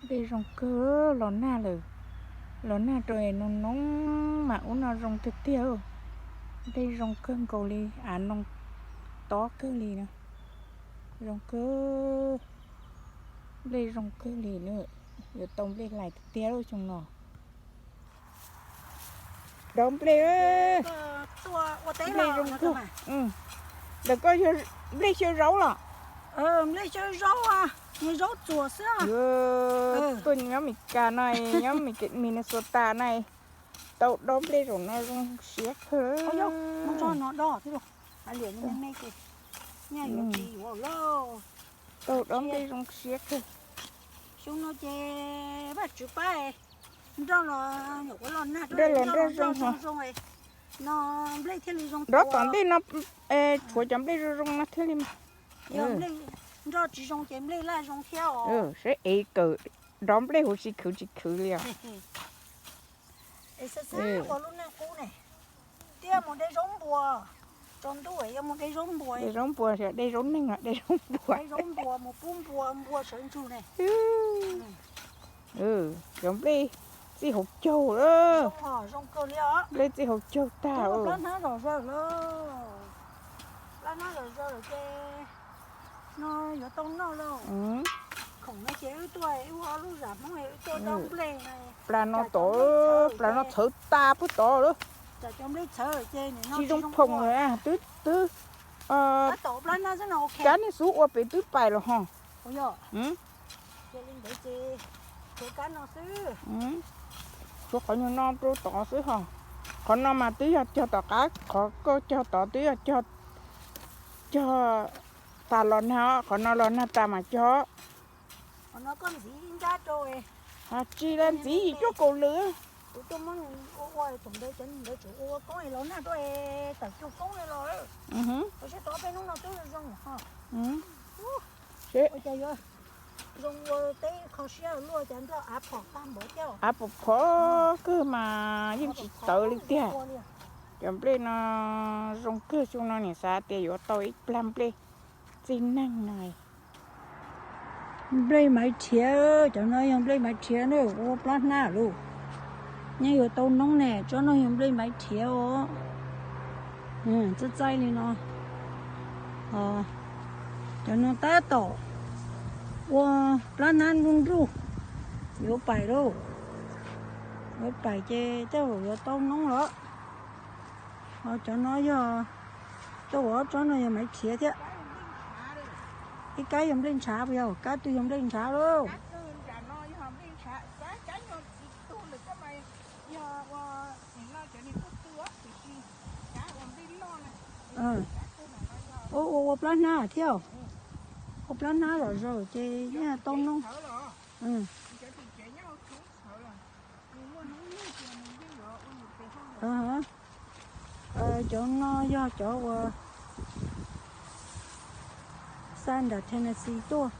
Nplej zoo kawg, los nag lawm, los nag rau es noo noo mas ub no zoo tiag tiag. Nplej zoo kawg nkaus li, av noo tob kawg li na. Zoo kawg, nplej zoo kawg li na, yuav tau nplej hlais tiag tiag lub xyoo no. Dob nplej, nplej zoo kawg. Ntawm koj yog nplej xyaw zaub los? Nplej xyaw zaub, zaub txuas xwb. Tuaj nyob Meskas no, nyob Minnesota na, tau dob nplej zaum no zoo siab kawg. Tau dob nplej zoo siab kawg. Xyoo no ces Vajtswv pab, nroj los nyuam qhuav los nag, nroj los nroj zoo zoo, no nplej thiaj li zoo. Dob tom ntej no tshuav cov nplej zoo zoo no thiaj li mas. Nroj tsis zoo ces nplej laj zoo thiab os. Seb ev kawm dob nplej huv si khwv tsis khwv li os. Es xav xav ua lub neej qub ne, thiaj mus de zaub npua, tsaus ntuj yuav mus de zaub npua. De zaub npua, de zaub neeg los de zaub npua. De zaub npua mus pub npua, npua sawv ntsug ne. Cov nplej txij hauv caug lawm. Nplej txij hauv caug tag. Plab hnab zom zaws lawm, plab hnab zom zaws lawm ces no yuav tau noj lauj. Khoom no ces wb tuaj wb ua lub zam Hmoob wb tuaj dob nplej. Plas no tod, plas no txhawv tas puag tod lawm. Tsis zoo phoom lawm, twb twb kab niag xub ua pem twb pais los ho. Tshuav qhov nyuag no rau tod xwb ho. Qhov no mas twb yog cog tom qab, qhov koj cog tod twb yog cog, cog tas los nag, qhov no los nag tas mas cog. Tsis la ntxiv yim cuaj kaum lwm. Av pom phov kawg mas yeej tsis tawv li tiag. Cov nplej no zoo kawg, xyoo no niam xav tias yuav tau ib plag nplej txij neeg no. Nplej maiv rhiav, cov no yog nplej maiv rhiav na, ua plab hnab lauj. Nyob yuav tau noob ne, tsob no yog nplej maiv rhiav os. Txaij txaij li no. Cov no tab tom ua plab hnab nruj nruj, yuav pais lauj. Yuav pais ces tej zaum yuav tau noob lawm. Ho cov no yog, cov uas ob tsob no yog maiv rhiav thiab. Ib kab yog nplej ntshav puas yog? Kab twg yog nplej ntshav lauj? Ua, ua, ua plab hnab thiab. Ua plab hnab zom zaws ces yeej tau noob. Cov no yog cov uas xa nram Tennessee tuaj.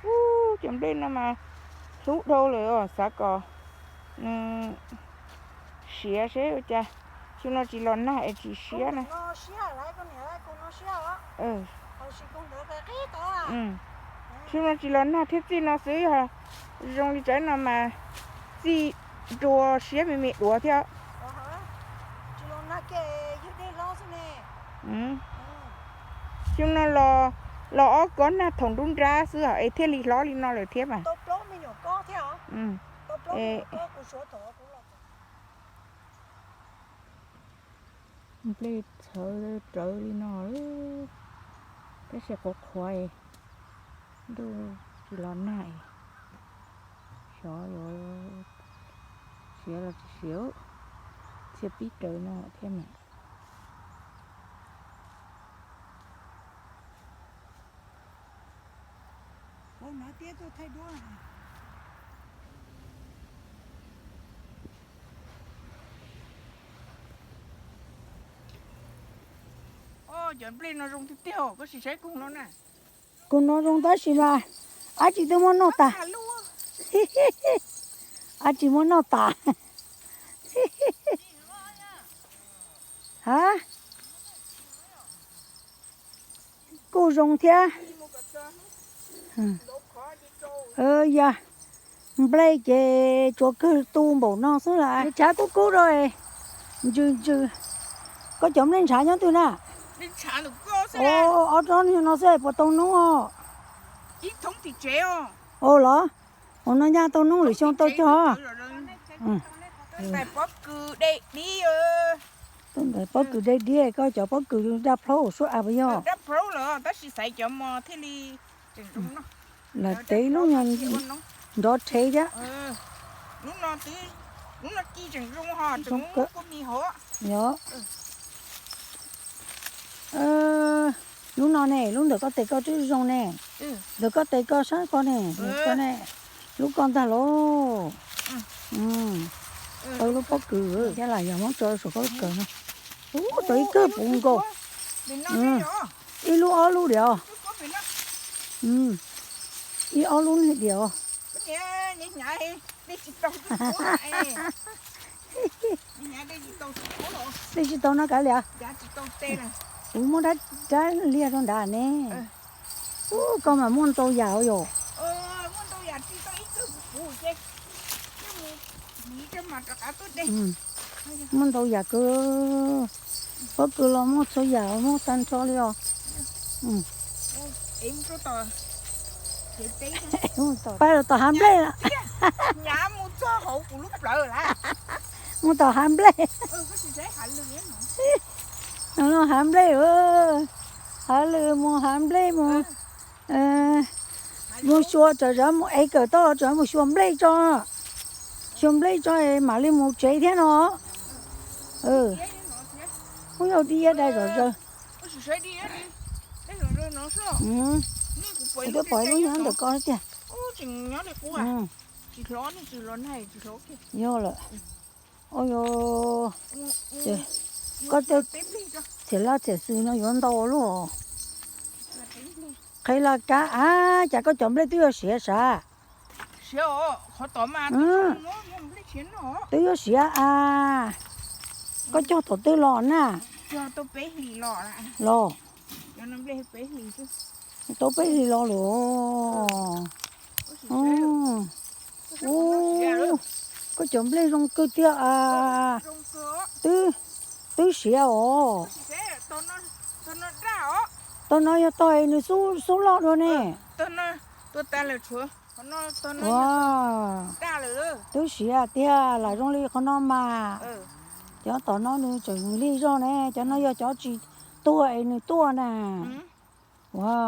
Ub, cov nplej no mas hlub dhau lawm os, xav kom nws siav seb ua cas. Xyoo no tsis los nag es tsis siav na. Xyoo no tsis los nag thiab, txij no xwb yog zoo li tsaib no mas txij dua siab me me duav thiab. Xyoo no los, los ob kob nag thaum nruab nrab xwb es thiaj li hlob li no lawm thiab mas. Nplej txhawv rawv li no, tab sis qhuav qhuav, ntuj tsis los nag, xyov yuav siav los tsis siav, txhia pib rawv no thiab mas. Cov nplej no zoo tiag tiag, koj sim saib koog no na. Koog no zoo tab sis mas Ab tsi twb muab noj tas. Ab tsi muab noj tas. Ha, kuj zoo thiab. Yog nplej ces tsuas kawg tu npaum no xwb las. Tshav kub kub rau, ntsws ntsws. Koj cov nplej ntshav nyob twg na? Ob rab no xwb puas tau noob os? Ua los, ua no nyaj tau noob lwm xyoo tau cog. Tus ntawd pob kws dej diab, koj cov pob kws daj plhaub suab av puas yog? Lam tev lub nrov rhev thiab. Yog, lub no ne, lub ntawm koj tes koj twb zoo ne. Ntawm koj tes koj sab koj ne, koj ne, lub koj ntag lauj. Tau lub pob kws thiab las yog muab tso saum koj lub kawm no. Ub, tau ib kawm puv nkaus. Ib lub ob lub diam os. Ib ob lub niag diam os. Dej tsis tau no kav liam. Kuv muab rab liag rau nrad ne. Ub, koj mas muaj ntau yam os yom. Muaj ntau yam kawg. Pob kws los muaj txhua yam, muaj tag nrho li os. Pab los tom hav nplej. Mus tom hav nplej. Hav nplej, hav lwm mus hav nplej mus. Mus xyuas, tsam zov mus ev kawm tau los tsam mus xyuas nplej tso. Xyuas nplej tso mam li mus tsev thiab no. Ub, yog dib iab dai zom zaws. Twb pom ib lub nyob ntawm ko tiag. Yog lawm. Ua, koj tej txiam laj txiam xws no yuav ntau luaj. Qheb laj kab, ab, cas koj cov nplej twb yuav siav sav? Twb yuav siav a. Koj cog thaum twg los na? Los, tau peb hlis los lawm. Ub, koj cov nplej zoo kawg tiag a. Twb siav os. Tog no yog tog es nws xub loj dua ne. Ua, twb siav tiag, lam zoo li qhov no mas. Cov tom no nws tseem lig zog ne, cov no yog cov tsis tuag es nws tuaj na. Ua,